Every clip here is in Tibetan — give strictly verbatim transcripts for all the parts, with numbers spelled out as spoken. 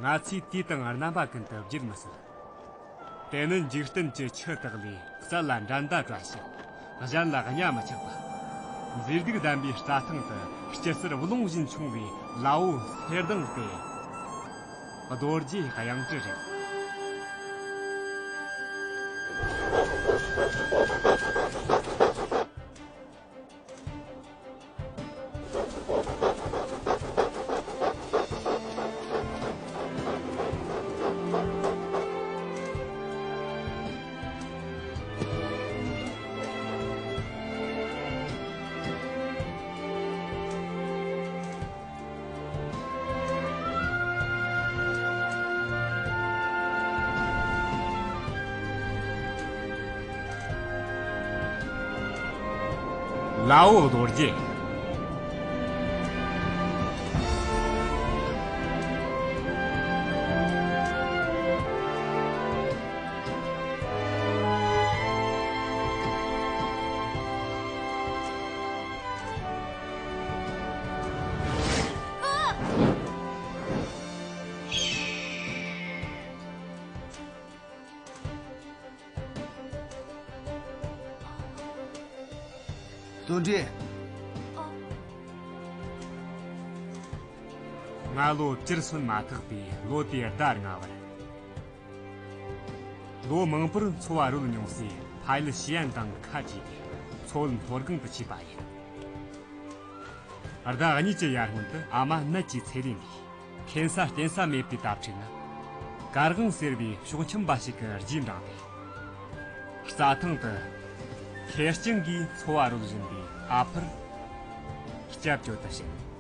ང་ཚོས་དུས་དང་རྣམ་པ་ཀུན་ཏུ་བརྗེད་མི་སྲིད། དེ་ནི་འཇིག་རྟེན་གྱི་ཆུ་དག་ལས་རྩལ་ལ་འགྲན་ཟླ་བྲལ་ཞིང་གཞན་ལ་གཉའ་མི་ཆག་པ། མཛེས་སྡུག་ལྡན་པའི་རྩྭ་ཐང་དུ་སྐྱི་སེར་རླུང་བཞིན་མཆོང་བའི་ལ་འོ་སེར་ལྡང་སྟེ། རྡོ་རྗེའི་གཡང་གྲུ་རེད། ལའོ་རྡོ་རྗེ། བརྩོན་འགྲུས། ང་ལོ་བཅུར་སོན་མ་ཐག་པའི་ལོ་དེའི་ཟླ་ལྔ་བར། ལོ་མང་པོར་འཚོ་བ་རོལ་མྱོང་སའི་ཕ་ཡུལ་ཞི་ཡན་དང་ཁ་བྲལ་ཏེ་འཚོ་བ་མཐོ་སྒང་དུ་ཆས་པ་ཡིན། ཟླ་གཉིས་ཀྱི་ཡར་སྔོན་དུ་ཨ་མ་ནད་ཀྱིས་ཚེ་ལས་འདས། འཐེན་ས་བརྟེན་ས་མེད་པའི་དྭ་ཕྲུག་ང་། གར་དབང་ཟེར་བའི་ཕྱོགས་ཁྱིམ་པ་ཞིག་གི་རྗེས་འབྲངས་ཏེ། རྩྭ་ཐང་དུ་ཁེར་རྐྱང་གིས་འཚོ་བ་རོལ་བཞིན་པའི་ཨ་ཕར་སྐྱབས་བཅོལ་དུ་ཕྱིན།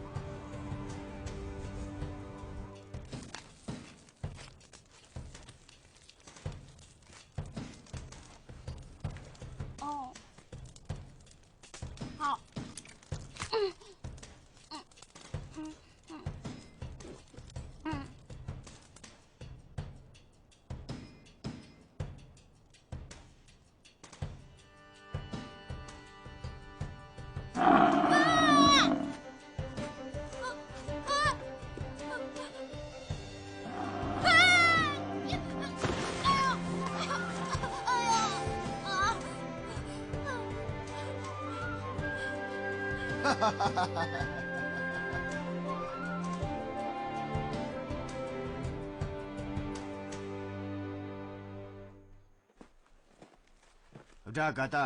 དགྲ་ག་ད།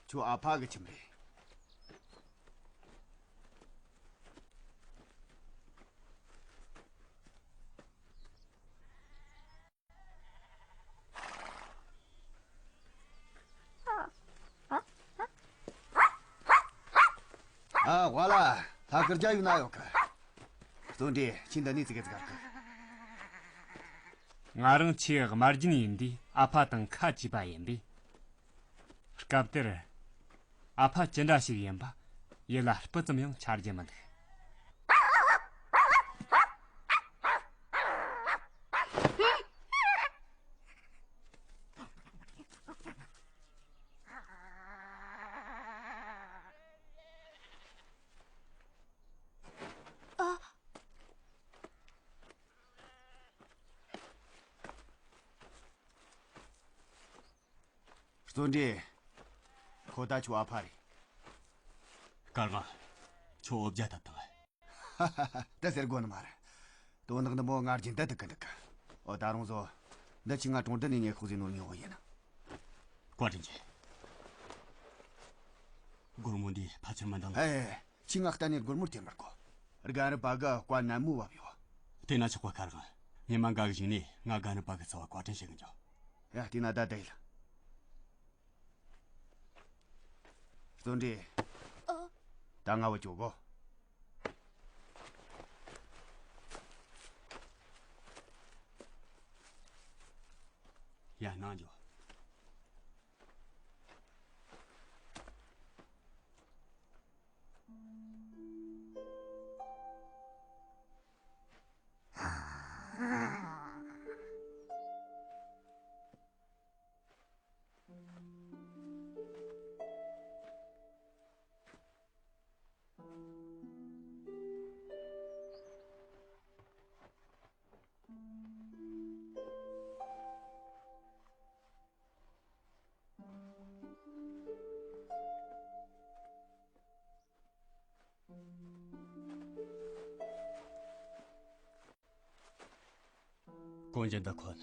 ཁྱོད་ཨ་ཕ་གི་ཁྱིམ་རེད། ཨ་ཝ་ལ། ལྷ་སྐུ་རྒྱ་ཡུ་ན་ཡོད་གི། བརྩོན་འགྲུས་ཁྱིམ་འདི་ནས་ཙི་གེ་ཙི་གར་གི། ང་རང་ཆེས་དམར་རྒྱུན་ཡིན་དུས་ཨ་ཕ་དང་ཁ་གྱེས་པ་ཡིན་པས། སྐབས་དེར་ཨ་ཕ་ཅི་འདྲ་ཞིག་ཡིན་པ་ཡིད་ལ་སྤུ་ཙམ་ཡང་འཆར་རྒྱུ་མི་འདུག་བརྩོན་འགྲུས། ཁོ་ད་ཁྱོད་ཨ་ཕ་རེད། སྐལ་བཟང་། ཁྱོད་འོ་བརྒྱལ་ཐབས་དང་། ཧ་ཧ་ཧ། དེ་ཟེར་དགོས་ནི་མ་རེད། དོན་དག་འདི་མོ་ང་རྒྱུན་ལྡན་དུ་གི་འདུག་གི། འོ་ད་རུང་བཟོ། འདི་ཁྱོས་ང་གྲོང་རྡལ་ནས་ཉེ་ཤོག་ཟིག་ནོར་མྱོང་བ་ཡིན། བཀའ་དྲིན་ཆེ། སྒོར་མོ་འདི་ཕལ་ཆེར་མི་འདང་ལ། ཨེ། ཁྱོས་ང་གཏན་ནས་སྒོར་མོ་སྟེར་མི་དགོས། རྒན་རབས་པ་གིས་བཀའ་ནན་མོ་བབས་ཡོད། དེ་ན་ཆོག་པ། སྐལ་བཟང་། ཉི་མ་འགའ་གི་གཞུག་ནས་ང་རྒན་རབས་པ་གི་རྩ་བ་བཀའ་དྲིན་ཞུ་གི་འགྱོ། ཡ། དེ་ན་ད་བསྡད་ཡིན། བརྩོན་འགྲུས། ཨ། ད་ང་བུད་འགྱོ་གོ། ཡ། ནང་འགྱོ། གོན་རྒྱུ་འདི་གོན།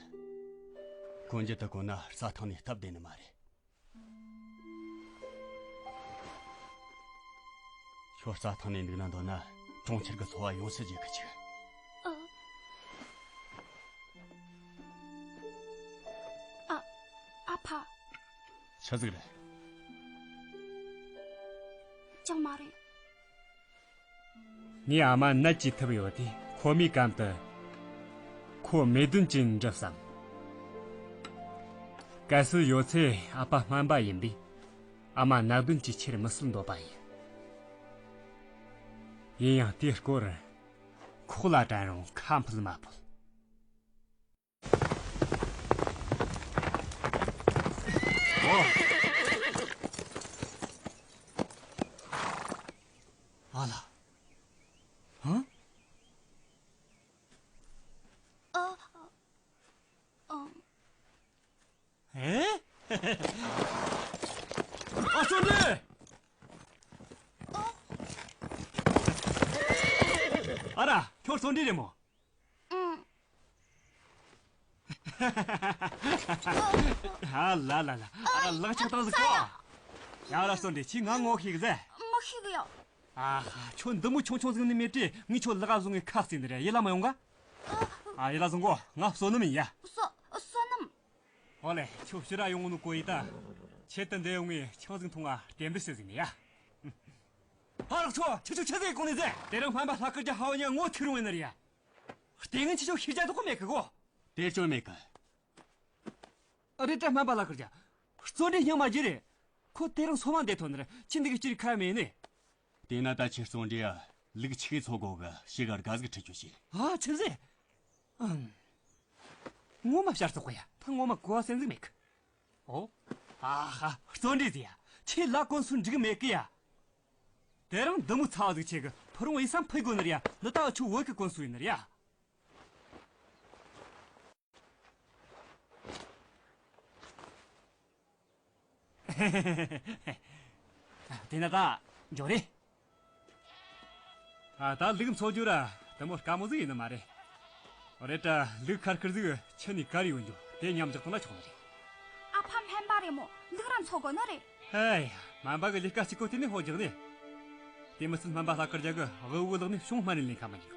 གོན་རྒྱུ་འདི་གོན་ན་རྩྭ་ཐང་ནས་སྟབས་བདེ་ནི་མ་རེད། ཁྱོད་རྩྭ་ཐང་ནས་འདུག་ན་འདོད་ན་གྲོང་ཁྱེར་གྱི་འཚོ་བ་ཡོང་སྲིད་ཀྱི་ཆུགས། ཨ། ཨ། ཨ་ཕ། ཆི་ཟིག་རེད། ཅང་མ་རེད། ངའི་ཨ་མ་ནད་ཀྱིས་ཐུབ་ཡོད་དུས་ཁོ་མོའི་གམ་དུ་ཁོ་མེ་སྡོང་ཅིག་འབྲི་བསམ། གལ་སྲིད་ཡོད་ཚེ་ཨ་ཕ་སྨན་པ་ཡིན་པས་ཨ་མ་ནད་གདོན་གྱིས་ཁྱེར་མི་སྲིད་འདོད་པ་ཡིན། ཡིན་ཡང་དེའི་སྐོར་ཁོག་ལ་དྲན་རུང་ཁ་འཕུལ་མ་ཕོད། ཨ་ལ། ཧ། ཨ། ཨ། ཨེ། ཨ། བརྩོན་འགྲུས། ཨ་ར། ཁྱོད་བརྩོན་འགྲུས་རེད་མོ། ཨ་ལ་ལ་ལ། ཨ་ར། ལག་ཆགས་བཏང་ཟིག་གོ། ཡ་ར། བརྩོན་འགྲུས། ཁྱོས་ང་ངོ་ཤེས་གི་ཟེ། མི་ཤེས་གི་ཡ། ཨ་ཧ། ཁྱོད་འདི་མོ་ཆུང་ཆུང་ཟིག་ནི་མེད་དུས་ངས་ཁྱོད་ལག་བཟུང་ངས་ཁ་བརྩིས་ནི་རེད། ཡིད་ལ་མི་ཡོང་ག། ཨ། ཡིད་ལ་བཟུང་གོ། ང་བསོད་ནམས་ཡིན་ཡ། བསོད། བསོད་ནམས། ཨོ་ལེ། ཁྱོད་ཕྱིར་ར་ཡོང་ནོ་གོ་ཡི་ད། ཆེད་དུ་འདི་ཡོང་ངས་ཆང་ཟིག་འཐུང་བ་གཏན་འབེབས་བྱས་ཟིག་ནི་ཡ། ཧ། རོགས་ཚོ། ཁྱོད་ཆོ་ཆི་ཟིག་གོ་ནི་ཟེ། དེ་རིང་སྨན་པ་ལྷག་དཀར་རྒྱ་ཧ་བ་ཉ་ངོ་ཐུག་རུང་ཡིན་ནི་རེད་ཡ། ལྟས་ངན་ཁྱོད་ཆོ་ཤེས་རྒྱ་དོག་གོ་མེད་གི་གོ། དེ་ཅང་མེད་གི། ཨ། རེད་དྲ། སྨན་པ་ལྷག་དཀར་རྒྱ། བརྩོན་འགྲུས་སྙིང་མ་རྗེ་རེད། ཁོ་དེ་རིང་སོ་མ་འདེད་ཐོན་ནི་རེད། ཁྱོད་འདི་གི་ཅིར་ཁ་མེད་ནི། དེས་ན་ད་ཁྱོད་བརྩོན་འགྲུས་ཡ། ལུག་ཆི་གི་འཚོ་དགོ་གི། ཤི་ག་དགའ་ཟིག་ཁྲིད་ཆོག་ཤི། ཨ། ཆི་ཟེ། ཨང་། ངོ་མ་བཤར་ཚོགས་གི་ཡ། ད་ངོ་མ་གོ་བ་སེམས་ཟིག་མེད་གི། ཨོ། ཨ་ཧ། བརྩོན་འགྲུས་ཟེ་ཡ། ཁྱོད་ལ་གོན་སུ་འགྲིག་མེད་གི་ཡ། དེ་རིང་འདི་མོ་ཚ་བ་ཟིག་ཆེ་གི། ཕུ་རུང་ཡིན་བསམ་ཕུད་དགོ་ནི་རེད་ཡ། འདི་ལྟ་བུ་ཆུ་བོད་གི་གོན་སུ་ཡིན་ནི་རེད་ཡ། དེ་ན་ད་འགྱོ་རེ། ཨ། ད་ལུག་འཚོ་རྒྱུ་ར་དེ་མོ་དཀའ་མོ་ཟིག་ཡིན་ནི་མ་རེད། རེད་དྲ། ལུག་ཁར་ཁར་ཟིག་ཆུ་ནས་གར་ཡོང་རྒྱུ་དེ་མཉམ་བཞག་བཏང་ན་ཆོག་ནི་རེད། ཨ་ཕ་སྨན་པ་རེད་མོ། ལུག་ར་འཚོ་དགོ་ནི་རེད། ཧེ་ཡ། སྨན་པ་གི་ལས་ཀ་གཅིག་པོ་དེ་ནས་ཧོ་རྒྱག་ནི། དེ་མི་ཚད་སྨན་པ་ལྷག་དཀར་རྒྱ་གི་དབུལ་བོ་ལག་ནས་བྱུང་སྨན་ནས་ལེན་ཁ་མི་འཇུག་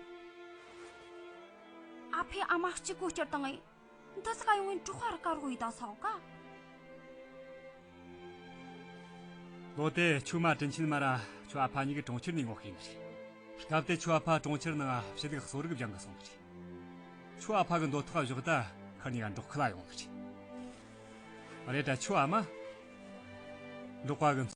ཨ་ཕས་ཨ་མ་གཅིག་པོ་སྐྱུར་བཏང་ངས། འདི་ཟིག་ག་ཡོང་ངས་འབྲོག་པ་ར་དཀར་གོ་ཡི་ད་ས་འོ་ཀ། ལོ་དེ་ཁྱོད་མ་དྲིན་ཆེན་མ་ར་ཁྱོད་ཨ་ཕ་གཉིས་ཀྱི་གྲོང་ཁྱེར་ནས་ངོ་ཤེས་ནི་རེད། སྐབས་དེ་ཁྱོད་ཨ་ཕ་གྲོང་ཁྱེར་ནང་ཕྱི་ལུགས་གསོ་རིག་སྦྱང་གི་སོང་ནི་རེད། ཁྱོད་ཨ་ཕ་གི་འདོད་ཐོག་བཞག་ད་ཁར་གཉིས་ཀ་འབྲོག་ཁུལ་ལ་ཡོང་ནི་རེད། རེད་དྲ། ཁྱོད་ཨ་མ་འབྲོག་པ་གི